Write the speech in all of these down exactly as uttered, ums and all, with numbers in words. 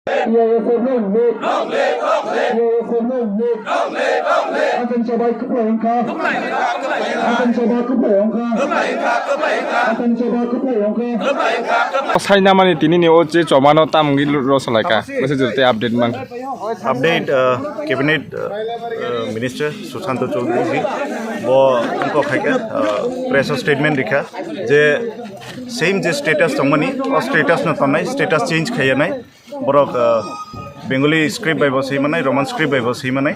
T I S F no mik. T I S F no mik. Asan sabai kuplai wngkha. Asan sabai kuplai wngkha. Asan sabai kuplai wngkha. Sainamani tinini o je chomano tam wngwi rosalaika. Mese jurte update man. Update, uh, Cabinet, uh, uh, Minister Sushanta Chowdhury ji bo wngkok khaikha, uh, press o statement rikha je same je status tongmani, o status no tongnai, status change khaiya nai. Borok, uh, Bengali script bai bo swi manai, Roman script bai bo swi manai.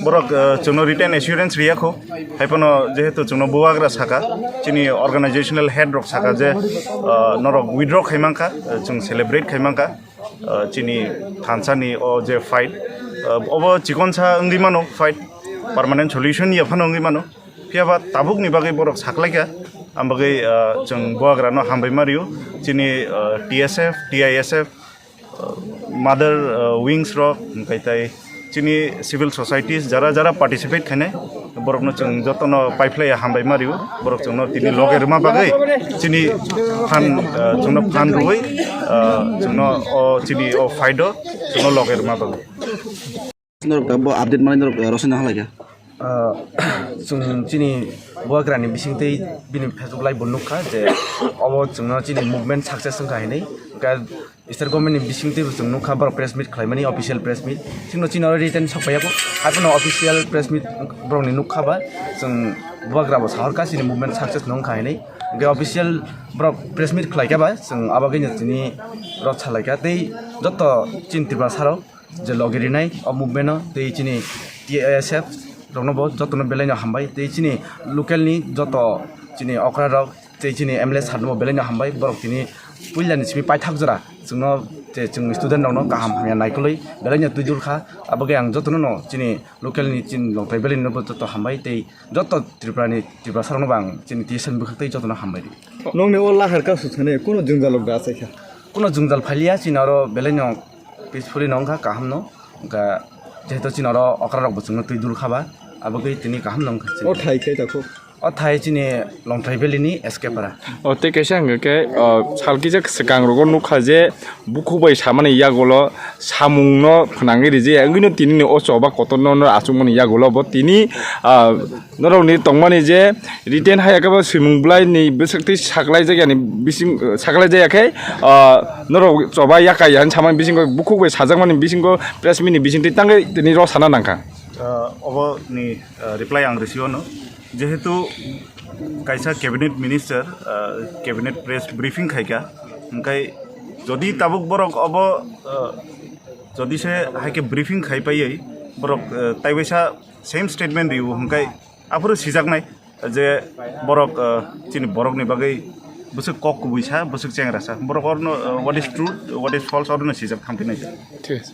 Borok, uh, chwngno written assurance riya kho. Haiphano jehetu chwngno bubagra saka, chini organizational head rok saka je, uh, norok withdraw khai mankha, uh, chwng celebrate khai mankha, uh, chini thansa ni o je fight, uh, obo chikon sa wngwi mano fight, permanent solution ya phano wngwi mano. Phiya ba tabuk ni bagwi borok saklaikha, ang bagwi, uh, chwng bubagra no hambai ma rio, chini, uh, T S F, T I S F, uh, mother, uh, wings rok, hwnkhe tai chini civil societies jara jara participate khainai, borokno chwng jotono paiphlaiya hambai ma rio, borok chwngno tini loge rwma bagwi chini phan, uh, chwngno phan rwui, uh, chwngno o chini o fight o chwngno loge rwma bagwi. Norok bo update manwi norok, uh, rosina halai kha. Ah, chwng chini bubagrani bisingtwi bini Facebook live bo nukha je obo chwngno chini movement success wngkha hinwi. Hwnkhe state government ni bisingtwi bo chwng nukha borok press meet khlaimani, official press meet. Chwngno chini oro written sok phaiya kho. Haiphano official press meet borokni nukha ba chwng bubagra bo sahorkha chini movement success no wngkha hinwi. Hwnkhe official borok press meet khlaikha ba chwng abo khe tini rok salaikha tei joto chini Tripura sarok je logi rinai o movement o tei chini T S F rokno bo jotono belai no hambai tei chini local ni joto chini okra rok tei chini M L A sir no bo belai no hambai borok tini puila ni simi paithak jora chwngno je chwng student rokno kaham hamya naikolwi belai no twi dul kha abo khe ang jotono no chini local ni chini Longtrai valley no bo joto hambai tei joto Tripura ni Tripura sir rokno bo ang chini T S F ni bwkhak tei jotono hambai ri. Nokni o lahar kasu thani kuno jwngjal rok da achaikha. Kuno jwngjal phaliya chini oro belai no peacefully no wngkha kaham no wngkha jehetu chini oro okra rok bo chwngno twi dul kha ba abo khe tini kaham no wngkha chini. O thai khe ta kho. O thai chini Longtrai valley ni S K para. O tei kaisa hwnkhe khe, o, sal kisa swkang rogo nukha je bukhuk bai samani yagulo samung no phnangwi rijaya wngwi no tini ni o choba kotor no, no achukmani yagulo bo tini, ah, norokni tongmani je written hai khe bo swimung bwlai ni bwswk twi saklai jak yani bising, saklai jaya khe, ah, norok choba yakai ya hinwi samani bisingo bukhuk bai sajakmani bisingo press meet ni bisingtwi tangwi tini rw sana nangkha. Ah, obo ni, ah, reply ang risi ono. Jehetu kaisa cabinet minister, ah, cabinet press briefing khaikha, hwnkhe jodi tabuk borok obo, ah, jodi se hai khe briefing khai paiwi borok, ah, taiwaisa same statement rio, hwnkhe aphuru sijaknai je borok, ah, chini borokni bagwi bwswk kok kubui sa, bwswk chengra sa, borok orno, ah, what is truth, what is false, orno sijak thang phinai. Thik ase.